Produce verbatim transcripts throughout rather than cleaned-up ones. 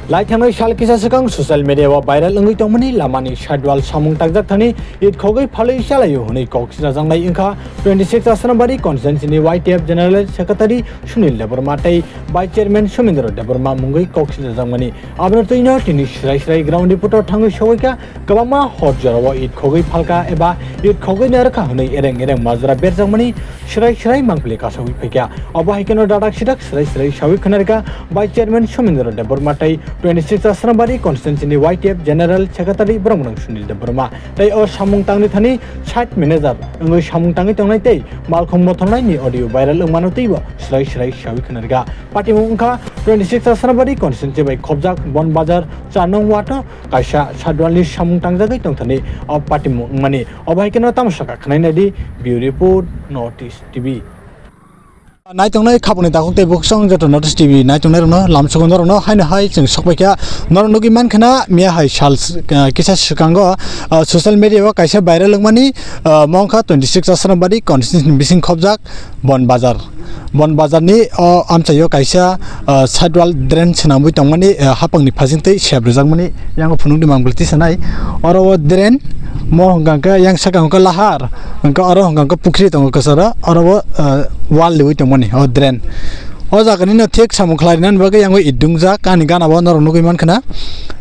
Lai thangnai sal kisa swkang social media o viral wngwi tongmani lamani sidewall samung tangjak thani it khogwi phalwi chalaio hwnwi kok sijajaknai wngkha twenty six Asrambari constituency ni Y T F General Secretary Sunil Debbarma tei Vice Chairman Somendra Debbarma mungwi kok sijajakmani. Abono twino tini srai srai ground reporter thangwi sogwi kha. Kwbangma hor jorao it khogwi phalka eba it khogwi narwkha hwnwi ereng ereng majra berjakmani srai srai mangpili kasawi phaikha. Obo hai kheno dadak sidak srai srai sawi khwnarikha Vice Chairman Somendra Debbarma tei twenty six Asrambari constituency ni Y T F General Secretary Bromrang Sunil Debbarma tei o samung tangni thani site manager wngwi samung tangwi tongnai tei malkhung mothornaini audio viral wngmano teibo srai srai sawi khwnarikha. Patimung wngkha twenty six Asrambari constituency bai khobjak Bon Bazar char nong ward o kaisa sidewall ni samung tangjagwi tongthani o patimung wngmani. Obo hai kheno tamo saka khwnai naidi, Bureau Report, North East T V. Naitongnai khapangni takhuk tei bukhusong joto North East T V naitongnai rokno lamsogo norokno haino hai chwng sokpaikha. Norok nugwi mankhana miya hai sal s-, ah, kisa swkango, ah, social media o kaisa viral wngmani, ah, mo wngkha twenty six Asrambari constituency ni bising khobjak Bon Bazar. Bon Bazar ni o amchaio kaisa, ah, sidewall drain swnamwi tongmani, ah, hapangni phasing tei sep rwjakmani yango phunukni mangpili tisanai. Oro o drain mo hwnkha khe yang saka hwnkha lahar, hwnkha oro hwnkha khe pukhri tongo kwcharo, oro o, ah, wall liwi tongmani o drain. O jaga nino thik samung khlai rwnani bagwi yango it dungjak, ani gana bo norok nugwi mankhana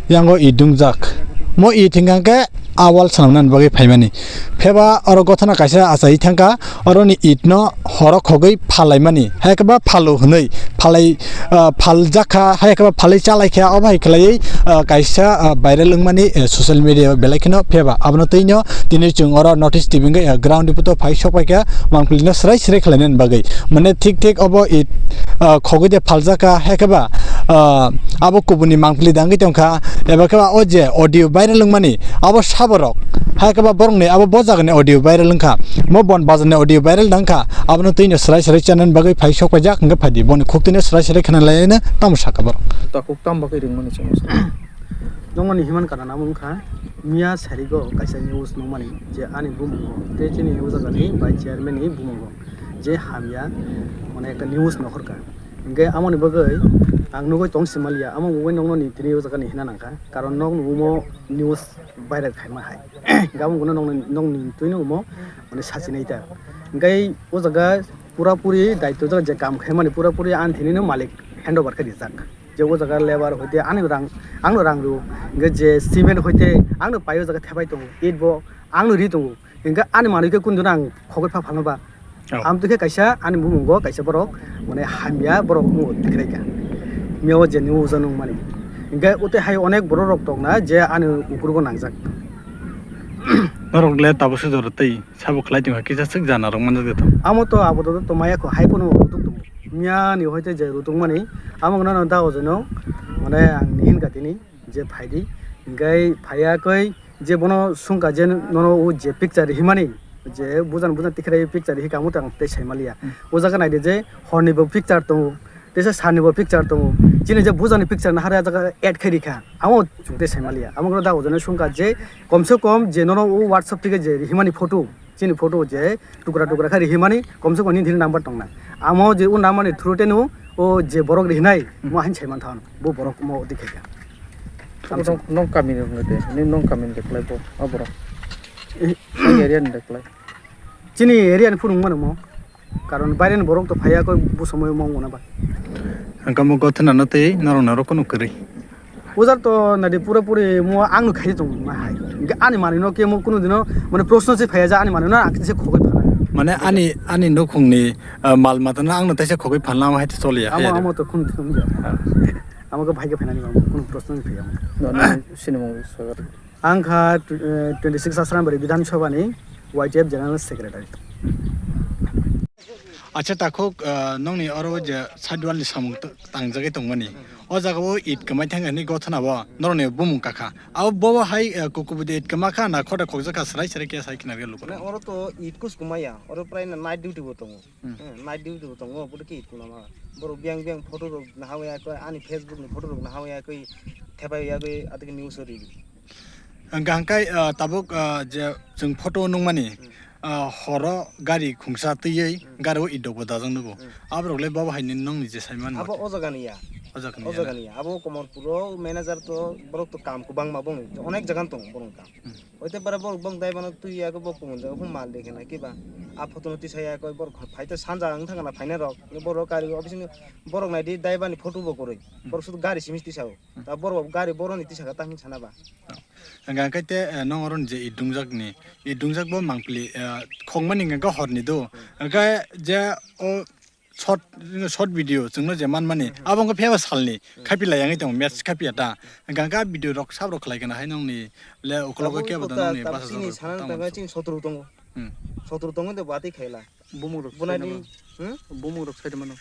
yango it dungjak. Mo it hwnkha khe a wall swnamnani bagwi phaimani. Pheba oro gothana kaisa achai thangkha, oroni itno horo khogwi phalaimani. Hai khe ba phalo hwnwi phalai, ah, phaljakha, hai khe ba phalwi chalaikha, obo hai khlaiwi, ah, kaisa, ah, viral wngmani, eh, social media o belai kheno pheba. Abono twino tini chwng oro North East T V wngwi, ah, ground report o phai sokpaikha, mangpilino srai srai khlainani bagwi. Mane thik thik obo it, ah, khogwi de phaljakha, hai khe ba, ah, abo kubuni mangpili dangwi tongkha, eba khe ba o je audio viral wngmani, abo saborok, hai khe ba borokni abo bo jagani audio viral wngkha, mo Bon Bazarni audio viral dangkha, abono twino srai srai chanani bagwi phai sokpaijak, hwnkhe phaidi boni khuktwino srai srai khna laino tamo sakha borok. Takhuk tamo bagwi ringmani chwngno sa. Nongmani himan kana namo wngkha, miya sarigo kaisa news nukmani je ani bumungo tei chini o jagani vice chairman ni bumungo je hamya, mane ekta news nokhorkha. Hingke amoni bagwi ang nugui tong simalia, amo ungui nokno ni tini o jaga ni hina nangkha, karon nok nugumo news viral khaima hai. Hingke amo ungui nokni, nokni twi nugumo mane sachinai ta. Hingke o jaga pura puri daityo jaga je kam khaimani pura puri ani thini no malik handover khe rijak. Je o jaga lebar hoite ani rang, angno rang rw, hingke je cement hoite angno pai o jaga thepai tongo, it bo angno ri tongo, hingke ani manwi khe kunduna ang khogwi pha phalno ba. Oh. Amtwi khe kaisa ani bumungo kaisa borok, mane, hamya borok wngo tikrai kha. Miyao je nini uja nung mani. Hingke utwi hai onek borok rok tongna je ani ukurugo nangjak. Norok le tabuk se jora tei sabo khlai tongkha kisa swk jana rok manjak de tong. Amo to abo to tongmaya kho, hai phano rutuk tongo. Miya ni hoite je rutuk mani, amo no da ojeno, mane, ang nihin ka tini je phaidi, hingke phaiya koi, je bono sungkha je nono o je picture rihimani, je bujan bujan tikhirai picture rihikha, amo tang tei saimaliya. Hmm. O jaga naidi je horni bo picture tongo, teisa salni bo picture tongo. Chini je bujani picture nahari a jaga add khai rikha, amo chwng tei saimaliya. Amo da ojone sungkha je komse kom je nono o WhatsApp thike je rihimani photo, chini photo je tukra tukra khe rihimani, komse kom nini thini number tongna. Amo je o number ni through teno o je borok rihinai, mo hain saiman than, bo borok mo twi khaikha. Nong, nong kami ni wngwi de, ni nong kami ni de kwlai bo, a borok. Eh. Nong area ni de kwlai. Chini area ni phuru wngmano mo. Karon baire ni borok to phaiya koi bu somoi mo wngmano ba. Ang kamo gothana no tei norok norok kono kwrwi. Ujar to nadi pura puri mo ang no khai tong ma hai. Hingke ani mani no ke mo kunu dino mane proshno se phaiya ja ani mani no ang kise khogoi phana. Mane ani, ani nukhung ni, ah, mal mata no ang no taisa khogoi phalna hai to choliya. Amo, hai amo to kunu thum ya. Ah. Amo ke bhai ke phainani ba, kunu proshno ni phaiya. No, no, sinimung sagar. Ang kha, eh, twenty six Asrambari Bidhan Sabha ni Y T F General Secretary. Acha takhuk, eh, nongni oro je sidewall ni samung t-, tangjagwi tongmani. O jaga o it kwmai thang ani gothana bo noroni bumung kakha. Abo bo hai, eh, kukubu de it kwma kha na khota khokjak kha srai srai khe sai khna luku. Oro to it kus kwmaya, oro prai na night duty bo tongo. Hmm. Hmm, night duty bo tongo, obo khe it kwlama. Borok biyang biyang photo rok naha ya khe, ani Facebook ni photo rok naha ya khe, thepai ya khe, atwkhe news o ridi. Hwnkha hwnkhe, ah, tabuk, ah, je chwng photo nukmani, hmm, ah, horo gari khungsa twiwi, hmm, gari o it rok bo dajak nugo. Hmm. Aborok le bobo hai nini nongni je saimani abo mate. O jaga ni ya. O jaga ni O jaga ni, abo Komorpuro manager to, borok to kam kwbangma bongni, onek jaga tong borok kam. Hmm. Oite bara borok bong dai mano twi ya, bo kumun jaga bo mal dekhe na kiba. A photo no tisa ya koi borok phai ta sanja wng thang na phaina rok. Borok gari office ni borok nai di dai bani photo bo kwrwi. Hmm. Borok sudu gari simi tisa o. Hmm. Ta borok gari borok ni tisa ka ta hin sana ba. Hwnkha khe te, eh, nong oro ni je idungjak ni, idungjak bo mangpili, eh, khongmani hwnkha khe hor ni do. Hmm. Hwnkha je o short, short video chwngno je manmani, abo wngkha phiya ba salni, khapilai yangwi tongo, match khapya ta. Hwnkha khe video rok sab rok khlai kana hai nongni le ukologo kebo da nongni basa chini jora sana tang tang mansu. Chini sotro tongo. Hmm. Sotro tongo de bati khaila. Bumung rok bunai sai di, hmm? Bumung rok sai di mano.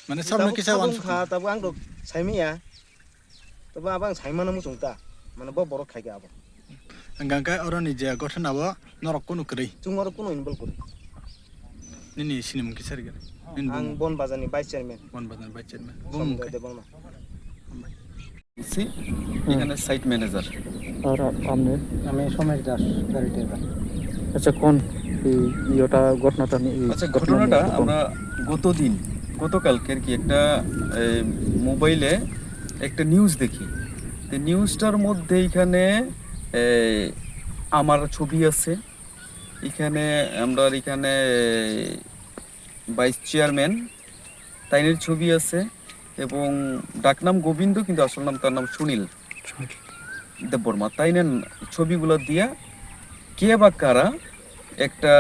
Mane sabno kisa tabuk wansuk kha, tabuk ang rok saimiya. Tabo abang saimano muchung ta, mane bo borok khai khe abo. Hwnkha khe oroni je gothan abo norok kunu kwrwi? Chwng oro kunu involve kwrwi. Nini sinimung kisa rwgwla? Nini ang bumung? Bon Bazar ni vice chairman. Bon Bazar ni vice chairman. Bumung Somjoy khe? Debbarma. Si, hmm, এখানে site manager. আর আপ-, আপনি? আমি সমেশ দাস, গাড়ি ড্রাইভার। আচ্ছা, কোন এই ইয়েটা, ঘটনাটা নিয়ে, এই আচ্ছা, ঘটনা নিয়ে ঘটনাটা একটু কোন? আমরা গত দিন, গতকালকে আর কি একটা, এ, মোবাইলে একটা নিউজ দেখি। তো নিউজটার মধ্যে এখানে, এ, আমার ছবি আছে, এখানে আমরা এখানে ভাইস চেয়ারম্যান তাইনের ছবি আছে এবং ডাকনাম গোবিন্দ, কিন্তু আসল নাম, তার নাম সুনীল। সুনীল। দেববর্মা। তাইনের ছবিগুলো দিয়া কে বা কারা একটা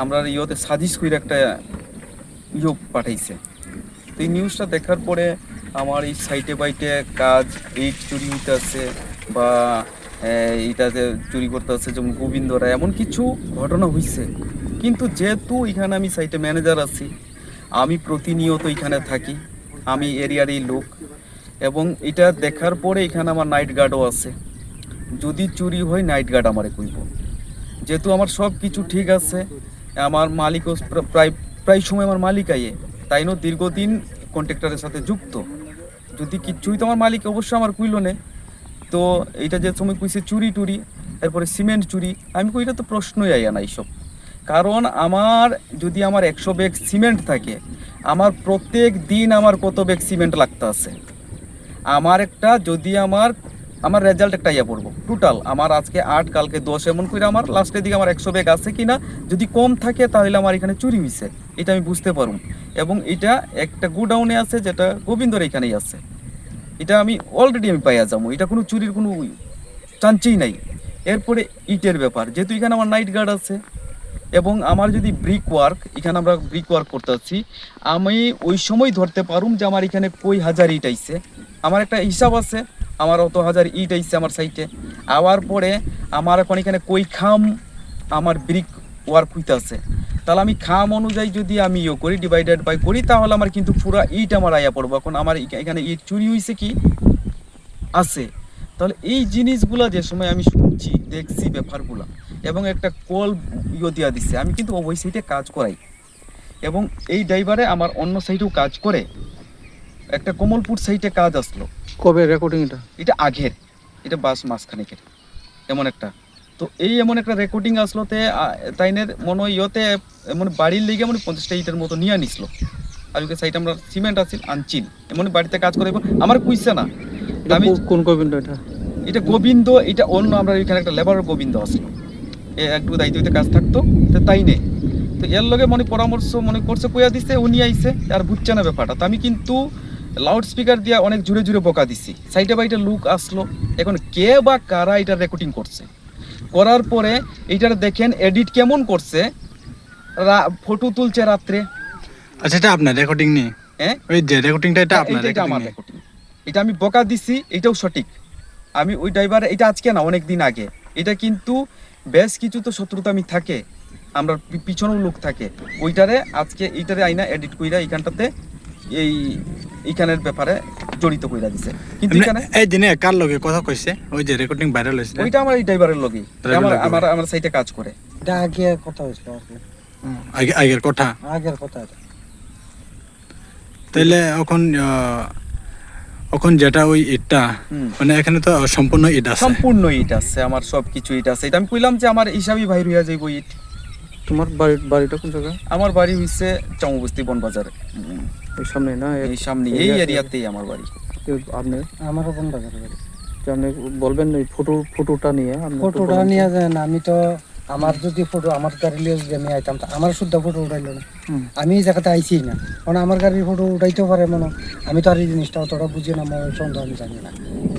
আমরা ইয়েতে সাজিশ করে একটা ইয়ে পাঠাইছে। তো এই নিউজটা দেখার পরে আমার এই সাইটে বাইটে কাজ, ইট চুরি হইতাছে বা, এ, ইটাতে চুরি করতেছে, যেমন গোবিন্দ রায়, এমন কিছু ঘটনা হইছে। কিন্তু যেহেতু এখানে আমি সাইটে ম্যানেজার আছি, আমি প্রতিনিয়ত এখানে থাকি, আমি এরিয়ারই লোক, এবং এটা দেখার পরে এখানে আমার নাইট গার্ডও আছে। যদি চুরি হয়, নাইট গার্ড আমারে কইব। যেহেতু আমার সব কিছু ঠিক আছে, আমার মালিকও প্র-, প্রায়, প্রায় সময় আমার মালিক আইয়ে, তাইনও দীর্ঘদিন কন্ট্রাক্টরের সাথে যুক্ত। যদি কিচ্ছুই তো আমার মালিক অবশ্য আমার কইল নে, তো এটা যে সময় কইছে চুরি টুরি, এরপরে সিমেন্ট চুরি, আমি কই এটা তো প্রশ্নই আইয়া না এইসব। কারণ আমার যদি আমার একশো ব্যাগ সিমেন্ট থাকে, আমার প্রত্যেক দিন আমার কত ব্যাগ সিমেন্ট লাগতে আছে। আমার একটা যদি আমার, আমার রেজাল্ট একটা ইয়া পড়বো টোটাল, আমার আজকে আট, কালকে দশ, এমন করে আমার লাস্টের দিকে আমার একশো ব্যাগ আছে কিনা, যদি কম থাকে তাহলে আমার এখানে চুরি হইছে, এটা আমি বুঝতে পারুম। এবং এটা একটা গোডাউনে আছে, যেটা গোবিন্দর এখানেই আছে, এটা আমি অলরেডি আমি পাইয়া যাবো, এটা কোনো চুরির কোনো চান্সেই নাই। এরপরে ইটের ব্যাপার, যেহেতু এখানে আমার নাইট গার্ড আছে এবং আমার যদি ব্রিক ওয়ার্ক, এখানে আমরা ব্রিক ওয়ার্ক করতে যাচ্ছি, আমি ওই সময় ধরতে পারুম যে আমার এখানে কই হাজার ইট আইছে। আমার একটা হিসাব আছে, আমার অত হাজার ইট আইছে আমার সাইটে। আওয়ার পরে আমার এখন এখানে কই খাম আমার ব্রিক ওয়ার্ক হইতে আছে, তাহলে আমি খাম অনুযায়ী যদি আমি ইয়ে করি, ডিভাইডেড বাই করি, তাহলে আমার কিন্তু পুরা ইট আমার আইয়া পড়বো। এখন আমার এখা-, এখানে ইট চুরি হইছে কি আছে। তাহলে এই জিনিসগুলা যে সময় আমি শুনছি, দেখছি ব্যাপারগুলা, এবং একটা কল ইয়ে দিয়া দিছে, আমি কিন্তু ওই সাইডে কাজ করাই, এবং এই ড্রাইভারে আমার অন্য সাইডেও কাজ করে, একটা কমলপুর সাইডে কাজ আসলো। কবে রেকর্ডিং এটা? এটা আগের, এটা বাস মাসখানেকের এমন একটা। তো এই এমন একটা রেকর্ডিং আসলো তে, আ, তাইনের মনে হয় ইয়েতে, এমন বাড়ির লেগে মনে হয় পঞ্চাশটা ইটের মতো নিয়ে আনিছিল। আর ওকে সাইডে আমরা সিমেন্ট আছিল, আনছিল। এমন বাড়িতে কাজ করে এবং আমার কুইছে না। এটা আমি কো-, কোন গোবিন্দ এটা? এটা গোবিন্দ, এটা অন্য, আমরা এখানে একটা লেবার গোবিন্দ আছে। এ একটু দায়িত্ব দিতে কাজ থাকতো, তো তাই নেই। তো এর লগে মনে পরামর্শ মনে করছে, কইয়া দিছে, উনি আইছে, আর বুঝছে না ব্যাপারটা। তো আমি কিন্তু লাউড স্পিকার দিয়ে অনেক জোরে জোরে বকা দিছি। সাইডে বাইটে লোক আসলো, এখন কে বা কারা এটা রেকর্ডিং করছে, করার পরে এইটার দেখেন এডিট কেমন করছে, রা-, ফটো তুলছে রাত্রে। আচ্ছা, এটা আপনার রেকর্ডিং নেই? হ্যাঁ? ওই যে রেকর্ডিংটা, এটা হ্যাঁ, আপনার এইটা, এটা রেকর্ডিং আমার নেই? রেকর্ডিং। এটা আমি বকা দিছি, এটাও সঠিক। আমি ওই ড্রাইভার, এটা আজকে না, অনেক দিন আগে। এটা কিন্তু বেশ কিছু তো শত্রুতা আমি থাকে, আমরা পি-, পিছনেও লোক থাকে। ওইটারে আজকে এইটারে আইনা এডিট কইরা এইখানটাতে এই, এইখানের ব্যাপারে জড়িত কইরা দিছে। কিন্তু এমনি এখানে এই দিনে কার লগে কথা কইছে? ওই যে রেকর্ডিং ভাইরাল হয়েছে? ওইটা আমার এই ড্রাইভারের লগে। ড্রাইভারের আমার, লগে। আমার, আমার সাইটে কাজ করে। এটা আগে কথা হয়েছিল আর কি। হুম, আগে, আগের কথা। আগের কথা এটা। তাইলে এখন, আহ, এখন যেটা ওই ইটটা, হুম। মানে এখানে তো সম্পূর্ণ ইট আছে। সম্পূর্ণ ইট আছে, আমার সব কিছু ইট আছে। এটা আমি কইলাম যে আমার হিসাবই বাইর হইয়া যাইব ইট। তোমার বাড়ি, বাড়িটা কোন জায়গা? আমার বাড়ি হইছে চামুবস্তি বনবাজার। হুম। এই সামনে না? এই সামনে, এই এই এরিয়া, এরিয়াতেই আমার বাড়ি। আপনি? আমারও কোন বাজারে বাড়ি। তো আপনি বলবেন এই ফটো, ফটোটা নিয়ে, আপনার তো ফটোটা বলেন তো। নিয়ে যান, আমি তো আমার যদি ফটো, আমার গাড়ি লিয়ে যদি আমি আইতাম, তো আমার শুদ্ধ ফটো উঠাইলো না। হুম। আমি এই জায়গাতে আইছি না, কারণ আমার গাড়ির ফটো উঠাইতেও পারে মনে হয়। আমি তো আর এই জিনিসটা অতটা বুঝি না, মনে হয় সন্দেহ, আমি জানি না,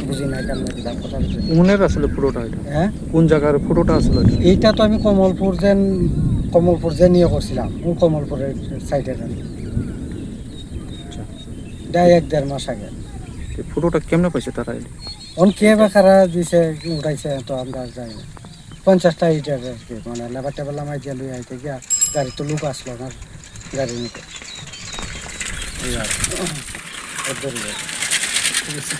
বুঝি না, কেমন দিলাম, কথা বুঝি না। কোনের আসলে ফটোটা এটা? হ্যাঁ? কোন জায়গার ফটোটা আসলে এটা? এইটা তো আমি কমলপুর যেন, কমলপুর যে নিয়ে করছিলাম, ও কমলপুরের সাইডের আমি। আচ্ছা। এটা এক দেড় মাস আগে। এই ফটোটা কেমনে পাইছে তারা এটা? অন কে বা কারা দিছে, উঠাইছে, তো আমরা আর জানি না। পঞ্চাশটা ইট আর কি, মানে লেবার টেবার লামাই দিয়ে লুই আইতে গিয়া গাড়ি তো লোক আসলো না, গাড়ি নিতে। এই আর কি। এর দৌড়ে গেছে। ঠিক আছে।